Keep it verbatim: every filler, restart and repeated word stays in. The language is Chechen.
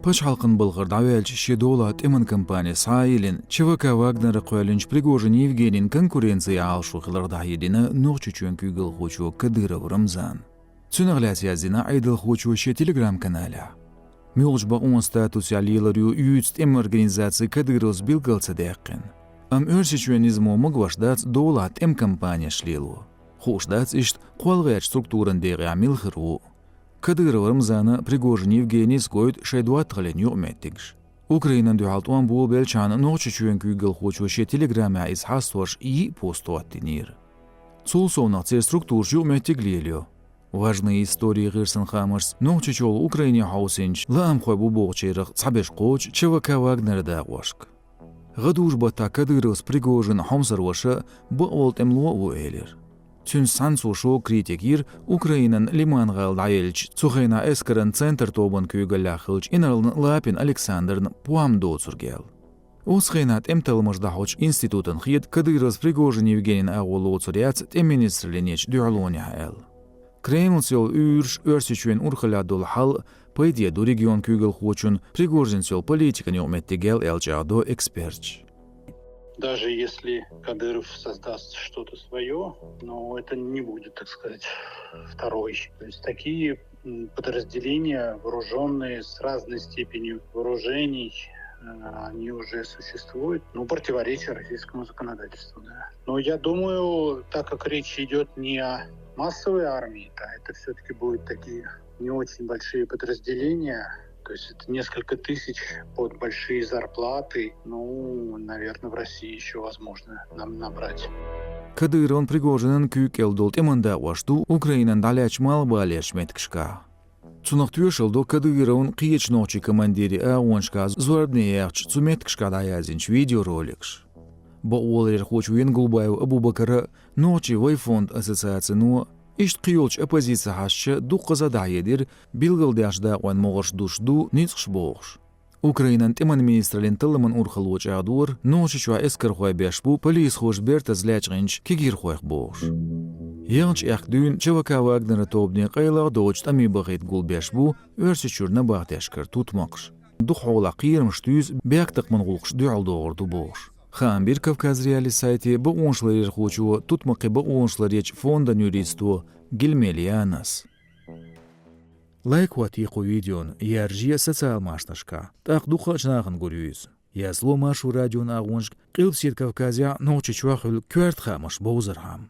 Пачхьалкхан балхара дӀаваьлча шен долахь тӀеман кампани схьа а йиллина, ЧВК «Вагнера» кхоьллинчу Пригожин Евгенин конкуренци Ӏалашо хиларх дӀахьедина Нохчийчоьнан куьйгалхочо Кадыров Рамзана. Цунах лаьцна яздина Ӏедалхочо шен Telegram-каналехь. Муьлхачу бакъонан статусехь лелар ю юьйцу тӀеман организаци Кадыровс билгал ца даьккхина. Амма Оьрсийчоьнан низамо магош дац долахь тӀеман кампанеш лело. Хууш дац иштта кхол гӀертачу структуран декъехь мила хир ву. Кадыров Рамзана, Пригожин Евгенис гойту шайн доттагӀаллин юкъаметтигаш. Украинана дуьхьал тӀом болабелчхьана Нохчийчоьнан куьйгалхочо шен Telegram-ехь иза хьастош йиъ пост хӀоттийнера. Цул совнах церан структураш юкъаметтиг а лелайо. Важные истории гӀирсан хаамашца, Нохчийчохь Украине хьовсийначу лаамхой бу бохучарах цхьаберш кхочу ЧВК «Вагнера» дакъошка. ГӀадужу-баттахь Кадыровс Пригожин хьомсара ваша а, бакъволу тӀемало а ву элира. Цуьнца цхьаьна цо шога критика йира Украинан Лиман-гӀала дӀаеллачу, цу хенахь эскаран «Центр» тобанан куьйгаллехь хиллачу инарла Лапин Александрна пом доцург аьлла. Оцу хенахь тӀеман талламаш дӀахьочу институтана хета, Кадыровс Пригожин Евгенин агӀо лоцур яц тӀеман министраллин ечу дуьхьалонехь аьлла. Кремлца йолу уьйраш, Оьрсийчоьнан урхаллехь долу хьал а пайде ду регионан куьйгалхочунна Пригожинца йолу политикан юкъаметтигехь, аьлла чӀагӀдо эксперташа. Даже если Кадыров создаст что-то свое, но это не будет, так сказать, второй. То есть такие, м, подразделения, вооружённые с разной степенью вооружений, э, они уже существуют, ну, противоречия российскому законодательству, да. Но я думаю, так как речь идёт не о массовой армии, да, это всё-таки будут такие не очень большие подразделения, то есть это несколько тысяч под большие зарплаты. Ну, наверное, в России ещё возможно нам набрать. Кадыровн Пригожинан куьйга кӀел долу тӀеман дакъош ду Украинан дӀалаьцначу малхбалерчу меттигашкахь. Цунах тоьшалла до Кадыровн кхечу нохчийн командирийн агӀонашкахь зорбане яьхча цу меттигашкахь дӀаяздинчу видеороликаша. Бакъволаръярхочо Янгулбаев Абубакара, Нохчийн вай фонд ассоциацино, иштта кхийолчу оппозицин хьашташа дуккхаза а дӀахьедира, билгалдеш дакъойн могӀарш душ ду ницкъаш бохуш. Украинан тӀеман министраллин талламан урхалло чӀагӀдора, Нохчийчохь эскархой беш бу полисхоша бертаза лечкъинчу кегийрхойх бохуш. Яханчу аьхка дуьйна ЧВК «Вагнера» тобане къайлаха доцучу тӀаме бахийта гулбеш бу Оьрсийчуьра набахтешкара тутмакхаш. Дукха хьолахь кхерамаш туьйсу, бехктакхаман гӀуллакхаш дуьхьал догӀур ду бохуш. Хаам бира Кавказ.Реалии сайте бакъонашларъярхочо, тутмакхе бакъонашларъечу фондан юристо Гильмель Янас. Лайк хӀоттае кху видеона, яржае социал машанашкахь, тӀаккха дукхачу нахана гур ю иза. Язло Маршо радион агӀонашка Къилбаседа Кавказехь, Нохчийчохь хуьлу коьрта хаамаш бовзархьама.